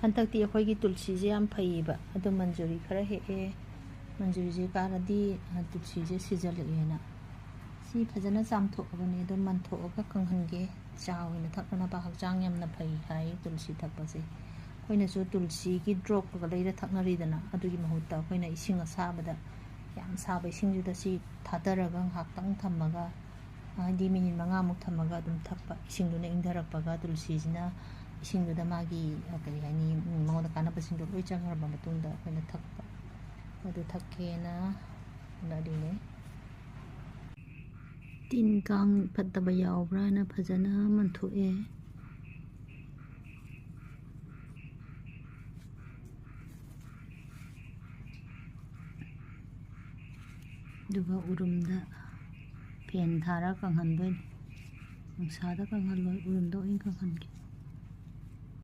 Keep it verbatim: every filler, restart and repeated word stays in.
ꯍꯟꯗꯛꯇꯤ ꯑꯩꯈꯣꯏꯒꯤ ꯇꯨꯜꯁꯤꯁꯦ ꯌꯥꯝ ꯐꯩꯌꯦꯕ, ꯑꯗꯣ ꯃꯟꯖꯨꯔꯤ ꯈꯔ ꯍꯦꯛꯑꯦ꯫ ꯃꯟꯖꯨꯔꯤꯁꯦ ꯀꯥꯔꯗꯤ, ꯑ, ꯇꯨꯜꯁꯤꯁꯦ ꯁꯤꯖꯜꯂꯛꯑꯦꯅ꯫ ꯁꯤ ꯐꯖꯅ ꯆꯥꯝꯊꯣꯛꯑꯕꯅꯦ, ꯑꯗꯣ ꯃꯟꯊꯣꯛꯑꯒ ꯀꯪꯍꯟꯒꯦ꯫ ꯆꯥ ꯑꯣꯏꯅ ꯊꯛꯅꯅꯕ ꯍꯛꯆꯥꯡ ꯌꯥꯝꯅ ꯐꯩ ꯍꯥꯏ ꯇꯨꯜꯁꯤ ꯊꯛꯄꯁꯦ꯫ ꯑꯩꯈꯣꯏꯅꯁꯨ ꯇꯨꯜꯁꯤꯒꯤ ꯗ꯭ꯔꯣꯞꯀ ꯂꯩꯔ ꯊꯛꯅꯔꯤꯗꯅ, ꯑꯗꯨꯒꯤ ꯃꯍꯨꯠꯇ ꯑꯩꯈꯣꯏꯅ ꯏꯁꯤꯡ ꯑꯁꯥꯕꯗ ꯌꯥꯝ ꯁꯥꯕ ꯏꯁꯤꯡꯗꯨꯗ ꯁꯤ ꯊꯥꯗꯔꯒ ꯉꯥꯏꯍꯥꯛꯇꯪ ꯊꯝꯃꯒ, ꯍꯥꯏꯗꯤ ꯃꯤꯅꯤꯠ ꯃꯉꯥꯃꯨꯛ ꯊꯝꯃꯒ ꯑꯗꯨꯝ ꯊꯛꯄ꯫ ꯏꯁꯤꯡꯗꯨꯅ ꯏꯪꯊꯔꯛꯄꯒ ꯇꯨꯜꯁꯤꯁꯤꯅ ꯏꯁꯤꯡꯗꯨꯗ ꯃꯥꯒꯤ, ꯑ, ꯀꯔꯤ ꯍꯥꯏꯅꯤ, ꯎꯝ, ꯃꯉꯣꯟꯗ ꯀꯥꯟꯅꯕꯁꯤꯡꯗꯣ ꯂꯣꯏ ꯆꯪꯈ꯭ꯔꯕ ꯃꯇꯨꯡꯗ ꯑꯩꯈꯣꯏꯅ ꯊꯛꯄ꯫ ꯑꯗꯨ ꯊꯛꯀꯦꯅ ꯍꯣꯠꯅꯔꯤꯅꯦ꯫ ꯇꯤꯟ ꯀꯥꯡ ꯐꯠꯇꯕ ꯌꯥꯎꯕ꯭ꯔꯥꯅ ꯐꯖꯅ ꯃꯟꯊꯣꯛꯑꯦ꯫ ꯑꯗꯨꯒ ꯎꯔꯨꯝꯗ ꯐꯦꯟ ꯊꯥꯔ ꯀꯪꯍꯟꯗꯣꯏꯅꯤ꯫ ꯅꯨꯡꯁꯥꯗ ꯀꯪꯍꯜꯂꯣꯏ, ꯎꯔꯨꯝꯗ ꯑꯣꯏꯅ ꯀꯪꯍꯟꯒꯦ꯫